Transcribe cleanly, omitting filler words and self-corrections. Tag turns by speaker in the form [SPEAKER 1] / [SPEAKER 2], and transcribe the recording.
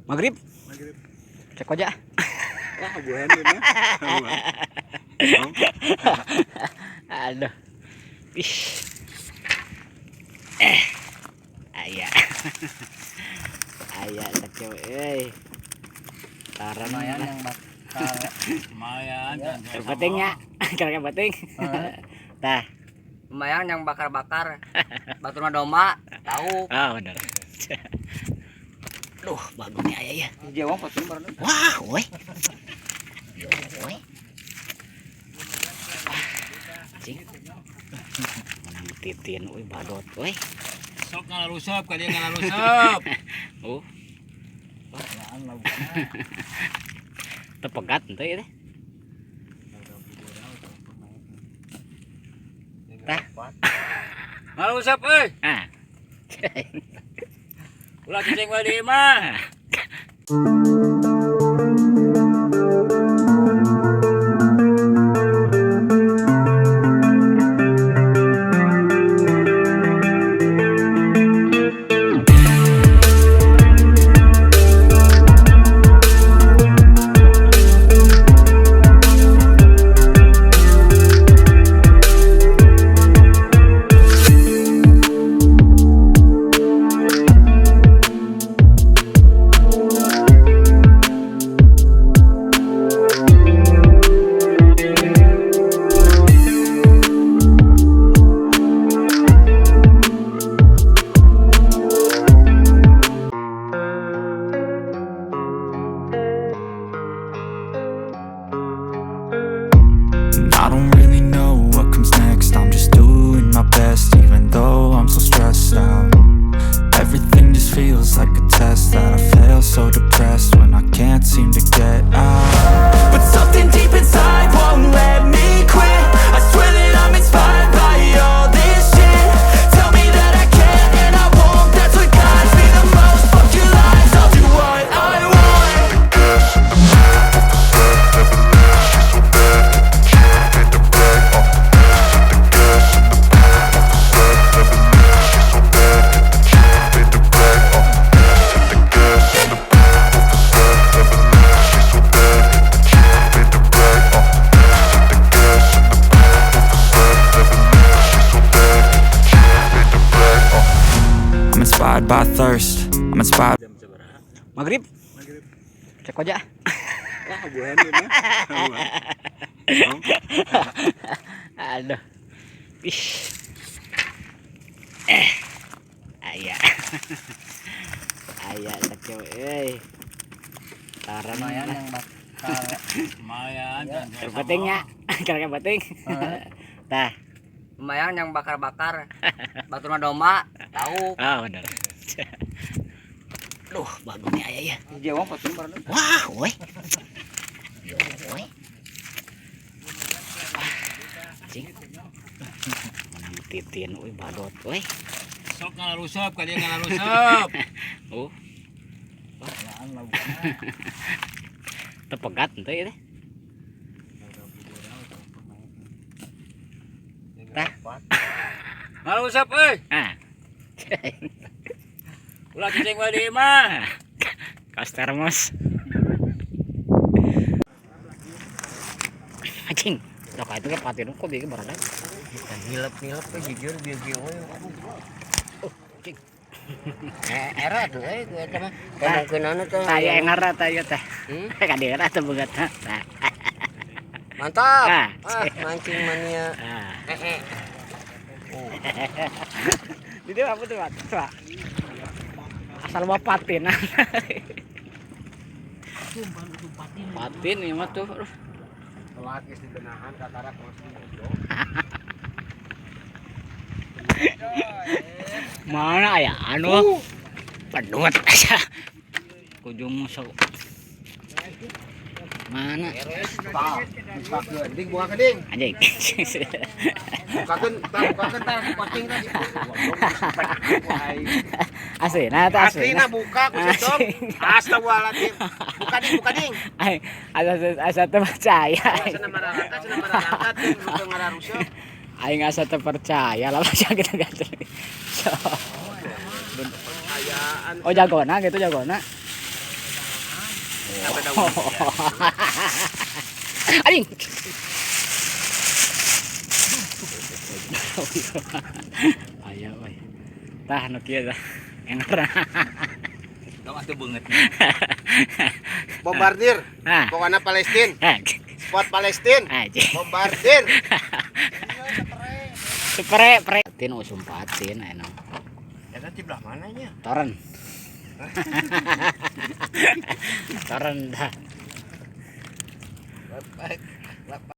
[SPEAKER 1] Maghrib.
[SPEAKER 2] Maghrib.
[SPEAKER 1] Cek aja.
[SPEAKER 2] Wah, buhan ini.
[SPEAKER 1] Aduh. Ih. Aya. Aya sakieu euy. Taran
[SPEAKER 3] Lumayan yang bakal
[SPEAKER 2] Lumayan.
[SPEAKER 1] Pentingnya, karena penting. Tah.
[SPEAKER 3] Lumayan yang bakar-bakar. Batur mah domba, tahu.
[SPEAKER 1] Ah, bener. Duh, bagongnya aya ya.
[SPEAKER 3] Jawa pasti baru.
[SPEAKER 1] Wah, woi. Woi. Cing. Menang titin euy badot euy.
[SPEAKER 2] Sok ngalarusep ka dia ngalarusep.
[SPEAKER 1] Oh. Tepegat henteu ieu teh. Tah.
[SPEAKER 2] Ngalarusep euy.
[SPEAKER 1] Ah.
[SPEAKER 2] Ulah cicing wae di imah.
[SPEAKER 4] I don't really know what comes next. I'm just doing my best, even though I'm so stressed out. Everything just feels like a test that I fail, so depressed when I can't seem to get out. But something deep inside won't let me quit. I swear that I'm inspired by all this shit. Tell me that I can and I won't. That's what guides me the most. Fuck your lies, I'll do what I want. I'm inspired by thirst. I'm inspired.
[SPEAKER 1] Maghrib.
[SPEAKER 2] Maghrib.
[SPEAKER 1] Cek aja.
[SPEAKER 2] Wah, buhan ini.
[SPEAKER 1] Aduh. Ih. Aya. Aya sakieu euy. Taran
[SPEAKER 3] Lumayan yang bakal
[SPEAKER 2] Lumayan.
[SPEAKER 1] Pentingnya, karena penting. Tah.
[SPEAKER 3] Lumayan yang bakar-bakar. Batur mah domba, tahu.
[SPEAKER 1] Ah, bener. Duh, bagongnya aya ya.
[SPEAKER 3] Jawa pasti baru.
[SPEAKER 1] Wah, woi. Woi. Cing. Menang titin euy badot euy.
[SPEAKER 2] Sok ngalarusep ka dia ngalarusep.
[SPEAKER 1] Oh. Tepegat henteu ieu teh. Tah.
[SPEAKER 2] Ngalarusep euy.
[SPEAKER 1] Ah.
[SPEAKER 2] Ulah cicing wae di imah.
[SPEAKER 1] Kaos termos. Anjing. Lah itu kan patin kok bieu barang.
[SPEAKER 3] Ngilep-ngilep jujur bieu-bieu we.
[SPEAKER 1] Oh, anjing.
[SPEAKER 3] Era tuh euy eta mah. Kemungkinan teh.
[SPEAKER 1] Taya engara taya teh.
[SPEAKER 3] Hmm?
[SPEAKER 1] Kadera teh begat. Tah.
[SPEAKER 3] Mantap.
[SPEAKER 1] Ah.
[SPEAKER 3] Ah, mancing mania.
[SPEAKER 1] Ah.
[SPEAKER 3] Eh.
[SPEAKER 1] Di dia apa tuh, Pak? Pak. Asal bawa patin. Patin ini mah tuh. Aduh.
[SPEAKER 3] Telat geus dibenahan katarak mesti.
[SPEAKER 1] Mana ya anu? Pedut aja. Kujung sok. Mana?
[SPEAKER 3] Bukakeun, ding bukakeun ding.
[SPEAKER 1] Anjing.
[SPEAKER 3] Bukakeun, tah bukakeun tah pating tah.
[SPEAKER 1] Asli, nah teh asli.
[SPEAKER 3] Aslina buka ku situ. Astagfirullahaladzim. Buka ding, buka ding.
[SPEAKER 1] Ai, asa asa teu percaya.
[SPEAKER 3] Cenah mararangkat, cenah mararangkat ding teu ngararuseup.
[SPEAKER 1] Aing asa teu percaya lah gitu gitu.
[SPEAKER 3] Ayaan.
[SPEAKER 1] Oh jagona gitu jagona.
[SPEAKER 2] Sampai daun.
[SPEAKER 1] Anjing. Aya euy. Tah nu kieu tah. Enak.
[SPEAKER 2] Tong atuh beungeut.
[SPEAKER 5] Bombardir.
[SPEAKER 1] Ah.
[SPEAKER 5] Pokoknya Palestin.
[SPEAKER 1] Ah.
[SPEAKER 5] Spot Palestin.
[SPEAKER 1] Anjing.
[SPEAKER 5] Bombardir.
[SPEAKER 1] Pre pre. Patin usum patin aya.
[SPEAKER 5] Eta di belah mananya?
[SPEAKER 1] Toren. Toren dah.